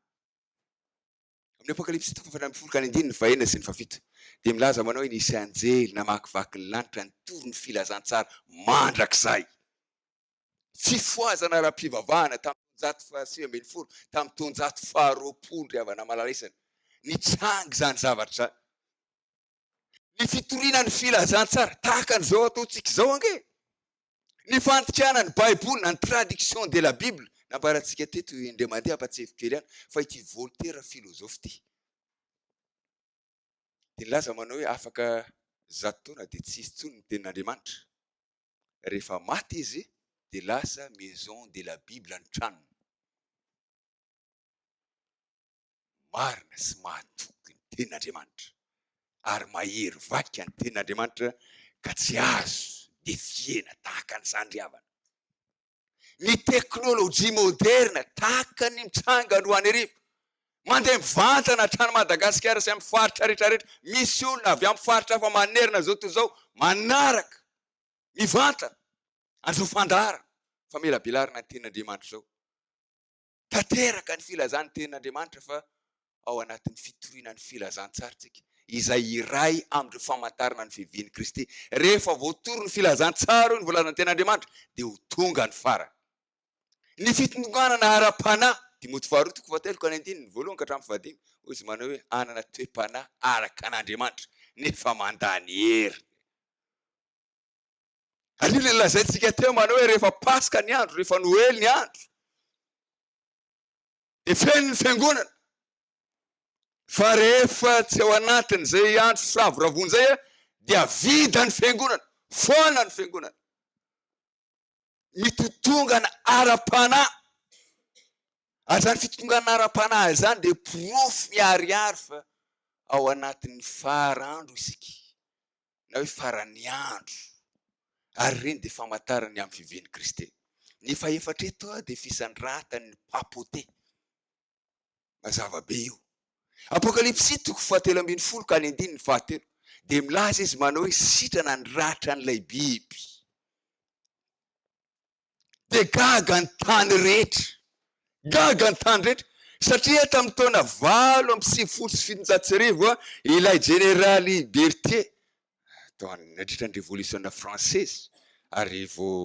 amin'ny Apokalypsy toko faha-14 ka ny andininy fahenina sy ny fahafito dia milaza manao hoe nisy anjely namakivaky ny lanitra nitory ny filazantsara mandrakizay. Fifohazana ara-pivavahana tamin'ny taonjato faha-19 tamin'ny taonjato faha-20 ry havana malala isany. Nitranga izany zavatra izany. Ny fitoriana ny filazantsara tahaka an'izao ataontsika izao ange. Ny fandikana ny Baiboly na ny traduction de la Bible nambarantsika teto indray mandeha ampatsiahiviko kely ihany fa ity Voltaire philosophe ity dia nilaza manao hoe afaka zato taona dia tsy hisy intsony ny tenin'Andriamanitra. Rehefa maty izy dia lasa maison de la bible ny tranony. Marina sy mahatoky ny tenin'Andriamanitra ary mahery vaika ny tenin'Andriamanitra ka tsy azo defiena tahaka an'izany ry havana. Ny teknolojia moderna tahaka ny mitranga androany hariva, mandeha mivantana hatrany Madagasikara sy amin'ny faritra rehetra rehetra, misy olona avy amin'ny faritra hafa manerana izao tontolo izao manaraka mivantana an'izao fandaharana famelabelarana ny tenin'Andriamanitra izao. Tanteraka ny filazan'ny tenin'Andriamanitra fa ao anatin'ny fitoriana ny filazantsara isika. izay iray amin'ireo famantarana ny fiavian'i Kristy. Rehefa voatory ny filazantsara, hoy ny voalazan'ny Tenin'Andriamanitra, dia ho tonga ny farany. Ny fitonganana ara-panahy, Timoty faharoa toko fahatelo ka ny andininy voalohany ka hatramin'ny fahadimy, hoy izy manao hoe hanana toe-panahy araka an'Andriamanitra, nefa mandà ny heriny. Ary io ilay nolazaintsika teo manao hoe rehefa Paska ny andro, rehefa Noely ny andro, dia feno ny fiangonana. Fa rehefa tsy ao anatin'izay andro firavoravoana izay dia vida ny fiangonana, foana ny fiangonana. Mitotongana ara-panahy. Ary izany fitotongana ara-panahy izany dia porofo miharihary fa ao anatin'ny farandro isika, na hoe faran'ny andro. Ary ireny dia famantarana ny amin'ny fiavian'i Kristy. Ny fahefatra eto dia fisandratan'ny papote. Mazava be io. Apokalypsy toko fahatelo ambin'ny folo ka ny andininy fahatelo dia milaza izy manao hoe sitrana ny ratran'ilay biby. Dia gaga ny tany rehetra. Gaga ny tany rehetra. Satria tamin'ny taona 1798 ilay jeneraly Berthier tao nandritra ny revolisiona fransezy ary vao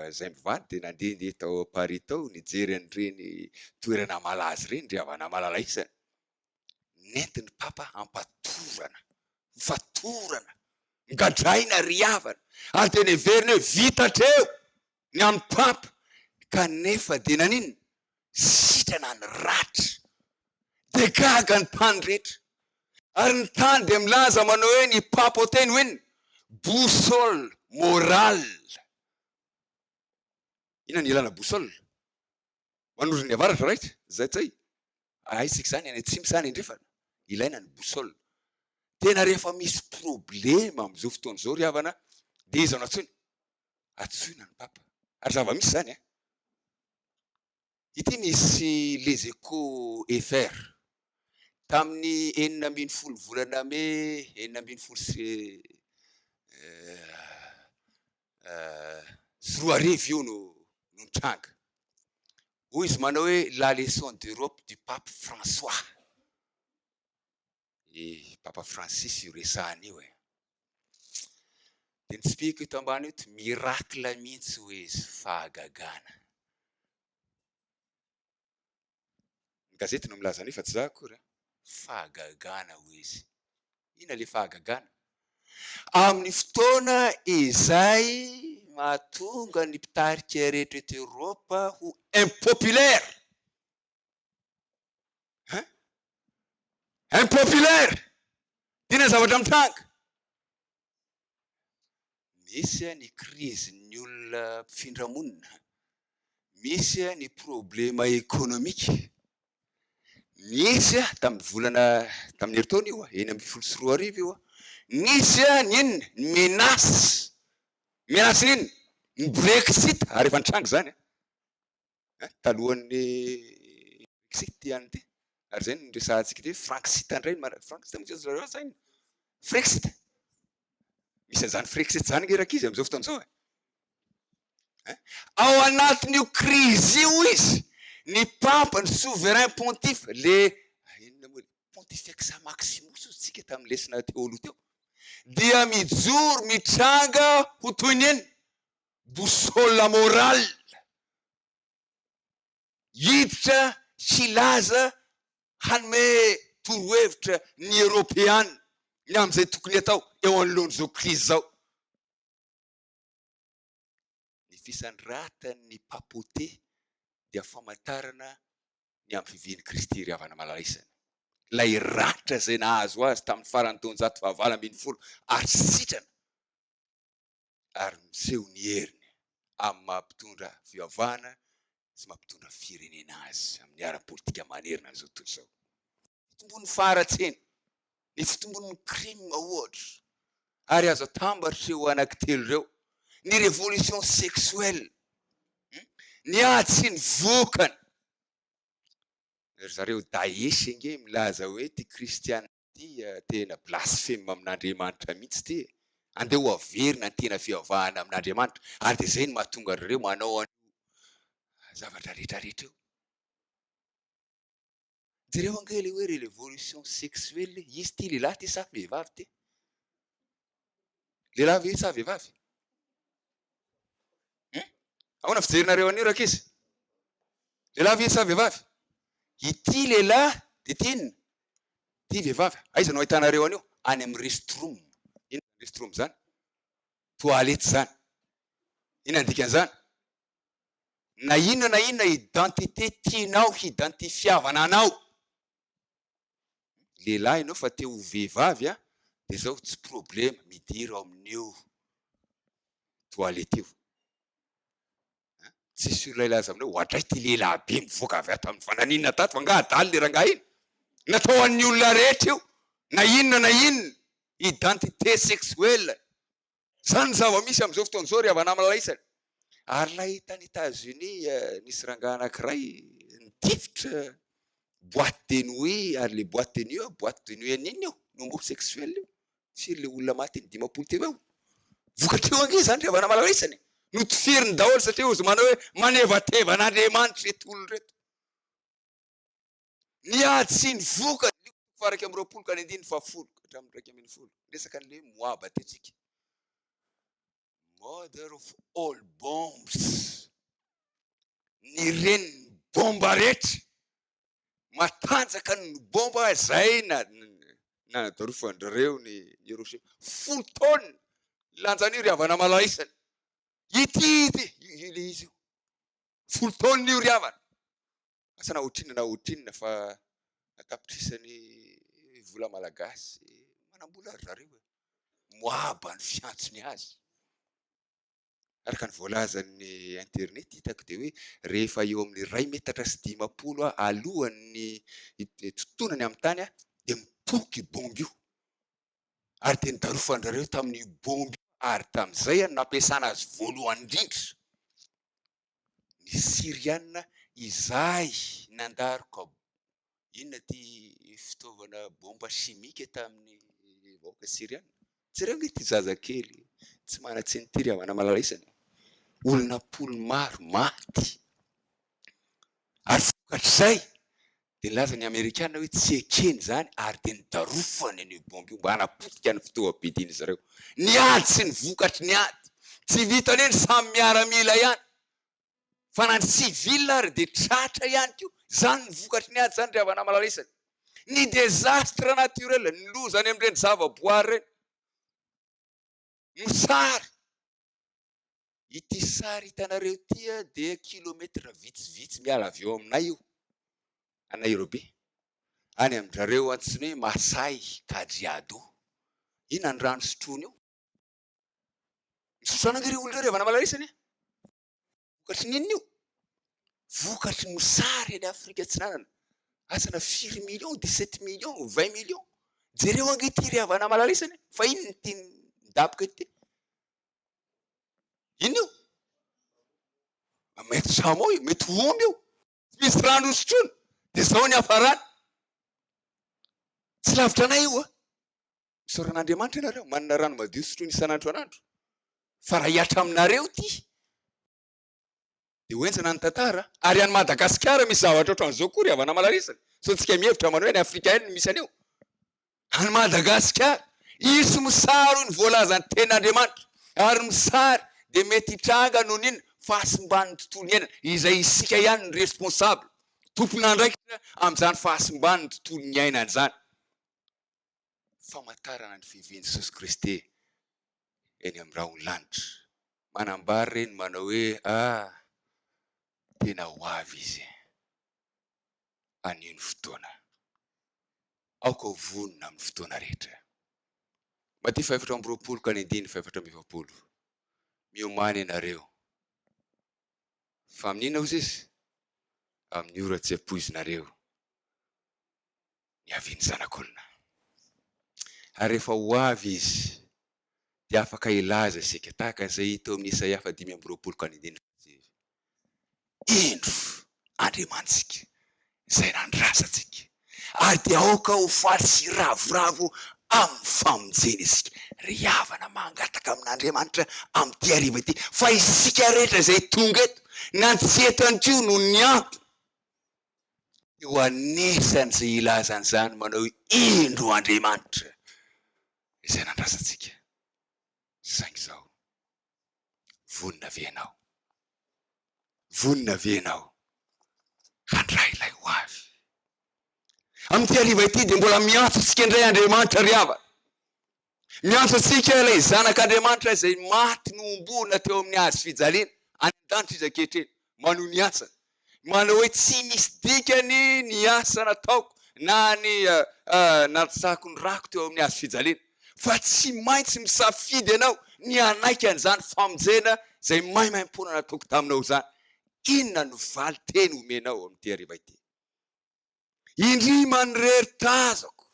izay mivady dia nandehandeha tao Paris tao nijery an'ireny toerana malaza ireny ry havana malala isany. Nentin'ny Papa ampatorana, hofatorana, nogadraina ry havana ary dia neverina hoe vita hatreo ny amin'ny Papa kanefa dia naninona? Sitrana ny ratra. Dia gaga ny tany rehetra. Ary ny tany dia milaza manao hoe ny papauté no inona? Boussole morale. Inona ny ilana boussole? Manoro ny avaratra, right? Zay tsay. Haintsika izany any atsimo sa any andrefana? Ilaina ny boussole. Tena rehefa misy problema amin'izao fotoana izao ry havana dia iza no antsoina? Antsoina ny papa. Ary zava-misy izany an. Ity nisy Les Echos FR tamin'ny 16 volana mey 2016 io no nitranga. Hoy izy manao hoe La leçon d'Europe du pape François. I Papa Francis io resahana io e. Dia nitsipihiko eto ambany eto, miracle mihitsy hoy izy, fahagagana. Ny gazety no milaza an'io fa tsy za akory an. Fahagagana hoy izy. Inona ilay fahagagana? Amin'ny fotoana izay mahatonga ny mpitarika rehetra eto Eoropa ho impopulaire. Hein? Impopulaire! Inona ny zavatra mitranga? Misy ny krizin'ny olona mpifindra monina, misy ny problema ekonomika, nisy tamin'ny volana, tamin'ny herintaona io, 2016 io, nisy ny inona? Ny menace, menace ny inona? Ny Brexit, ary efa nitranga izany an! Talohan'ny Brexit ity any ity, ary izay no niresahantsika ity hoe Franxit indray no marina, Franxit moa zany zareo sa inona? Frexit? Misy an'izany Frexit izany ange rankizy amin'izao fotoana izao e! Ao anatin'io krizy io izy, ny Papa, ny souverain pontife, le inona moa, Pontifex Maximus hozy tsika tamin'ny lesona teo aloha teo, dia mijoro, mitranga ho toy ny inona? Boussole morale hiditra hilaza hanome torohevitra ny Eoropeana ny amin'izay tokony atao eo anoloan'izao krizy izao. Ny fisandratan'ny papauté dia famantarana ny amin'ny fivian'i Kristy ry havana malala isany. Ilay ratra izay nahazo azy tamin'ny faran'ny taonjato fahavalo ambin'ny folo ary sitrana ary miseho ny heriny amin'ny maha mpitondra fivavahana sy maha mpitondra firenena azy amin'ny ara-politika manerana an'izao tontolo izao. Fitombon'ny faharatsiana, ny fitombon'ny crime ohatra, ary azo atambatra ireo anankitelo ireo, ny révolution sexuelle, ny ady sy ny vokany. Ry zareo Daesh ange milaza hoe ity kristiana Ty tena blaspheme amin'Andriamanitra mihitsy ty e! Andeha ho averina ny tena fivavahana amin'Andriamanitra ary dia izay no mahatonga an'ireo manao an'io zavatra rehetra rehetra io. Jereo ange ilay hoe révolution sexuelle, izy ity lehilahy ity sa vehivavy ity? Lehilahy ve sa vehivavy? Hum? Ahoana fijerinareo an'io rankizy? Lehilahy ve sa vehivavy? Ity lehilahy dia ity inona? Ity vehivavy. Aiza no ahitanareo an'io? Any amin'ny restroom. Inona izany restroom izany? Toilette izany. Inona ny dikan'izany? Na inona na inona identité tianao hidentifiavana anao, lehilahy ianao fa te ho vehivavy an, dia zao tsy problema, midira ao amin'io toilette io. An, tsisy olona hilaza aminao hoe oadray ity lehilahy be mivoaka avy ato amin'ny fananina tato fa angaha adala le rangahy iny? Natao ho an'ny olona rehetra io, na inona na inona identité sexuelle. Izany ny zava-misy amin'izao fotoana izao ry havana malaisany. Ary ilay tany Etats-Unis nisy rangahy anankiray nitifitra boite de nuit ary le boite de nuit io boite de nuit an'inona io? Ny homosexuel io. Firy le olona maty iny? 50 teo eo. Vokatr'io ange izany ry havana malaisany. Notifiriny daholo satria hozy manao hoe manevateva an'Andriamanitra ireto olona ireto. Ny ady sy ny vokany, Lioka toko faha 21 ka ny andininy fahafolo ka hatramin'ny 11. Niresaka an'ilay hoe Moaba teo tsika. Mother of all bombs. Ny renin'ny bomba rehetra. Matanjaka ny bomba izay na nanadarofan-drareo ny Hiroshima. Folo taonina lanjan'io ry havana malaisany. Ity ity, io ilay izy io. Folo taonina io ry havana. Asa na ohatrinona na ohatrinona fa an-tapitrisany vola malagasy manam-bola ry zareo e. Moaba ny fiantsony azy. Araka ny voalazan'ny internet hitako dia hoe rehefa eo amin'ny 1.50 metatra alohan'ny hitontonany amin'ny tany dia mipoaka io bomba io. Ary dia nidarofan-dry zareo tamin'io bomba io ary tamin'izay no nampiasana azy voalohany indrindra. Ny Syriana izay nandaroka inona ity fitaovana bomba chimique tamin'ny vahoaka Syriana. Jereo ange ity zazakely tsy manan-tsiny ity ry havana malala isany. Olona am-polo maro maty. Ary vokatr'izay dia nilaza ny Amerikana hoe tsy ekeny izany ary dia nidarofany an'io bomba io mba hanapotika ny fitaovam-piadian'izy ireo. Ny ady sy ny vokatry ny ady. Tsy vitan'ny hoe ny samy miaramila ihany fa na ny civil ary dia tratra ihany koa. Izany ny vokatry ny ady izany ry havana malala isany. Ny désastre naturel, ny loza any amin'ireny zavaboary ireny. Mosary. Ity sary hitanareo ity dia kilometra vitsivitsy miala avy eo aminay io, à Nairobi, any amin-dRareo antsoina hoe Masai Kajiado. Inona ny rano sotroiny io? Misotro rano ange ireo olona ireo ry havana malala-isany e! Vokatry ny inona io? Vokatry ny mosary any Afrika Atsinanana. Asa na firy millions, 17 millions, 20 millions. Jereo ange ity ry havana malala-isany e! Fa inona ity midaboka ity? Inona io? Mety chameau io, mety omby io. Tsy misy rano hosotroina, dia izao ny hafarany. Tsy lavitra anay io a. Misaora an'Andriamanitra ianareo, manana rano madio sotroina isan'andro isan'andro. Fa raha hihatra aminareo ity, dia ho henjana ny tantara. Ary any Madagasikara misy zavatra ohatran'izao koa ry havana malarisany. Sao tsika mihevitra manao hoe any Afrika ihany no misy an'io. Any Madagasikara, hisy mosary hoy ny voalazan'ny tenin'Andriamanitra. Ary ny mosary dia mety hitranga noho ny inona? Fahasimban'ny tontolo iainana, izay isika ihany no responsable, tompon'andraikitra amin'izany fahasimban'ny tontolo niainana izany. Famantarana ny fiavian'i Jesosy Kristy eny amin'ny rahon'ny lanitra. Manambara ireny manao hoe, Ah, tena ho avy Izy. Anio ny fotoana. Aoka ho vonona amin'ny fotoana rehetra. Matio faha-24 ka ny andininy faha-44. Miomàna ianareo. Fa amin'inona hozy izy? Amin'ny ora tsy ampoizinareo ny havian'ny Zanak'olona. Ary rehefa ho avy Izy, dia afaka hilaza isika, tahaka an'izay hita eo amin'ny Isaia faha-25 ka ny andininy fahasivy, Indro Andriamanitsika, izay nandrasantsika, ary dia aoka ho faly sy hiravoravo amin'ny famonjeny isika. Ry havana, mangataka amin'Andriamanitra amin'ity hariva ity, fa isika rehetra izay tonga eto, na ny tsy eto ihany koa noho ny antony. Dia ho anisan'izay hilaza an'izany manao hoe, Indro Andriamanitra izay nandrasantsika. Saingy izao, vonona ve ianao? Vonona ve ianao handray ilay ho avy? Amin'ity hariva ity dia mbola miantso antsika indray Andriamanitra ry havana. Miantso antsika ilay Zanak'Andriamanitra izay maty nohomboana teo amin'ny hazo fijaliana, any an-danitra izy ankehitriny, manohy ny asany. Manao hoe tsy misy dikany ny asa nataoko na ny nantsako ny rako teo amin'ny hazo fijaliana, fa tsy maintsy misafidy ianao ny hanaiky an'izany famonjena izay maimaimpoana nataoko taminao izany. Inona no valin-teny omenao amin'ity hariva ity? Indry manirery tazako.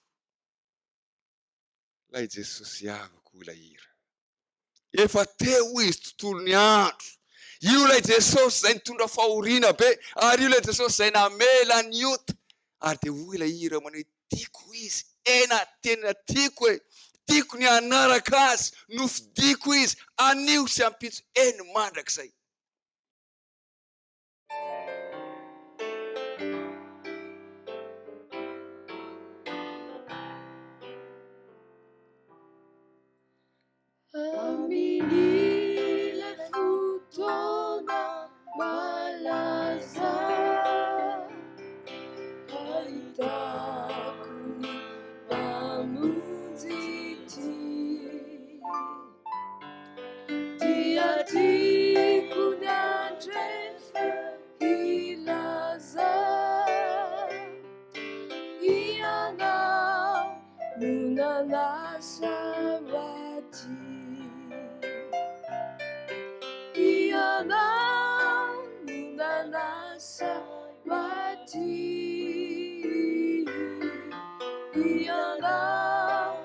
Ilay Jesosy havako hoy ilay hira. Efa teo hoy izy tontolo ny andro. Io ilay Jesosy izay nitondra fahoriana be ary io ilay Jesosy izay namela ny ota. Ary dia hoy ilay hira manao hoe tiako izy, ena tena tiako e, tiako ny hanaraka azy, nofidiko izy anio sy ampitso eny mandrakizay. Amin'ilay fotoana malaza Hahitako ny Mpamonjy tia Dia tiako ny handrefy hilaza Ianao no nanasa aty Ianao no nanasa aty Ianao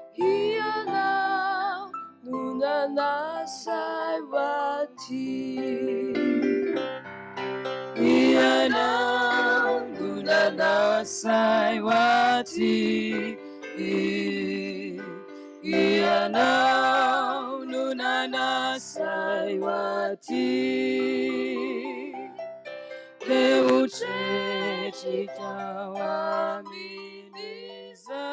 Ianao no nanasa ahy aty. Ianao no nanasa ahy aty. Ianao no nanasa ahy aty. Dia ho tretrika ao amin'iza.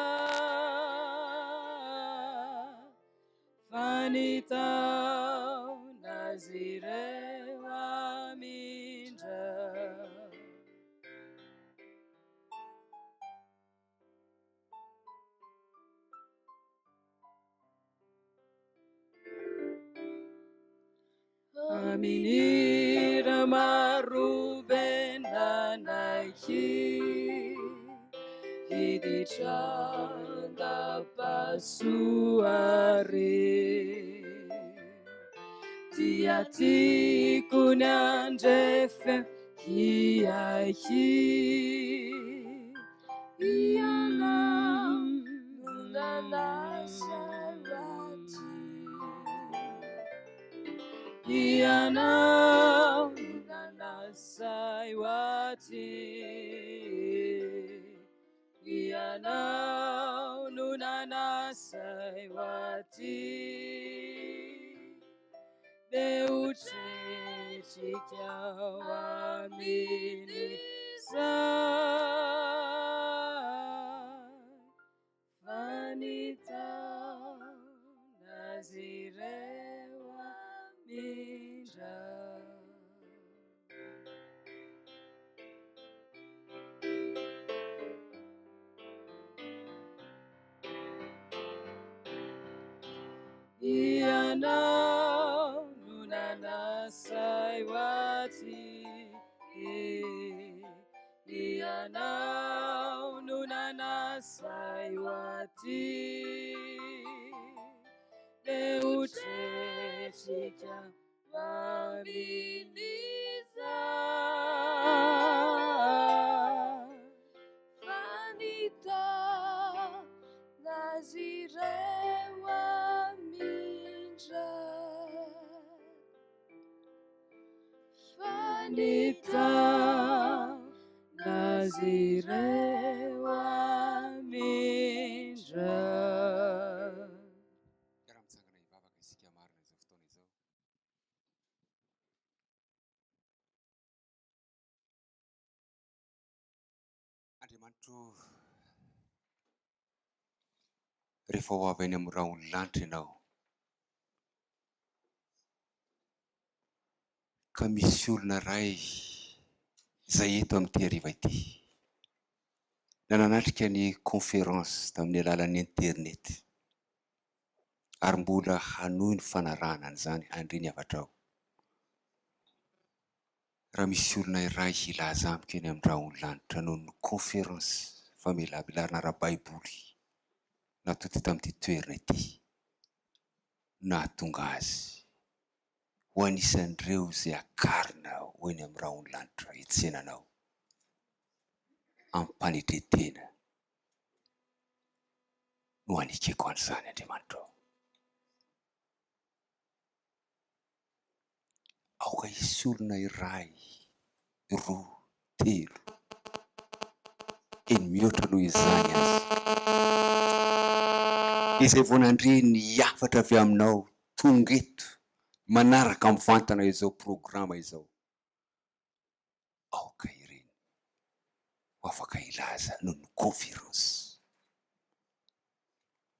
Fa nitaona azy ireo hamindra. Amin'hira marobe nanaiky hiditra an-dapasoary. Dia tiako ny handre feo hiaiky. Ianao no nanasa aty. Ianao no nanasa aty. Ianao no nanasa aty. Dia ho tretrika ao amin'izany fa nitaona azy ireo hamindra. Ianao no nanasay ho aty. Ianao no nanasay ho aty. Dia ho tretrika amin'izay. Fa nitaona azy ireo hamindra. Fa nitaona azy ireo hamindra. Miara-mitsangana hivavaka isika marina izao fotoana izao. Andriamanitro o, rehefa ho avy any amin'ny rahon'ny lanitra Ianao, ka misy olona iray izay eto amin'ity hariva ity, na nanatrika ny conférence tamin'ny alalan'ny internet, ary mbola hanohy ny fanarahana an'izany handre ny hafatrao. Raha misy olona iray hilaza amiko eny amin'ny rahon'ny lanitra noho ny conférence famelabelarana ara-baiboly natao teto amin'ity toerana ity no nahatonga azy ho anisan'ireo izay hakarina ho eny amin'ny rahon'ny lanitra hitsenanao amim-panetren-tena no anekeko an'izany Andriamanitra ô. Aoka hisy olona iray, roa, telo, eny mihoatra noho izany aza, izay vao nandre ny hafatra avy aminao tonga eto manaraka mivantana izao programa izao. Aoka ireny ho afaka hilaza noho ny conférence,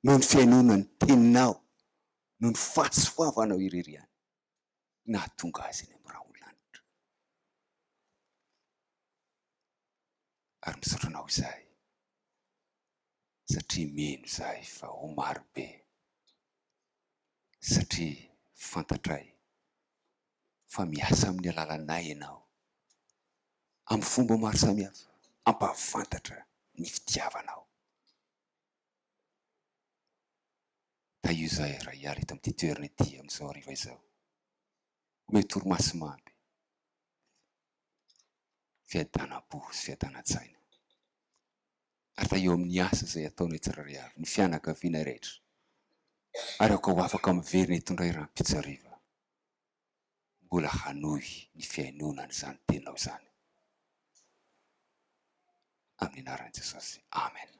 noho ny fihainoana ny teninao, noho ny fahasoavanao irery ihany nahatonga azy eny amin'ny rahon'ny lanitra. Ary misaotra anao izahay satria mino izahay fa ho marobe, satria fantatray fa miasa amin'ny alalanay Ianao amin'ny fomba maro samihafa hampahafantatra ny fitiavanao. Tahio izahay raha hiala eto amin'ity toerana ity amin'izao hariva izao. Omeo torimaso mamy, fiadanam-po sy fiadanan-tsaina. Ary tahio amin'ny asa izay ataonay tsirairay avy, ny fianakavianay rehetra. Ary aoka ho afaka miverina eto indray rahampitso hariva. Mbola hanohy ny fihainoana an'izany teninao izany. Amin'ny anaran'i Jesosy. Amen.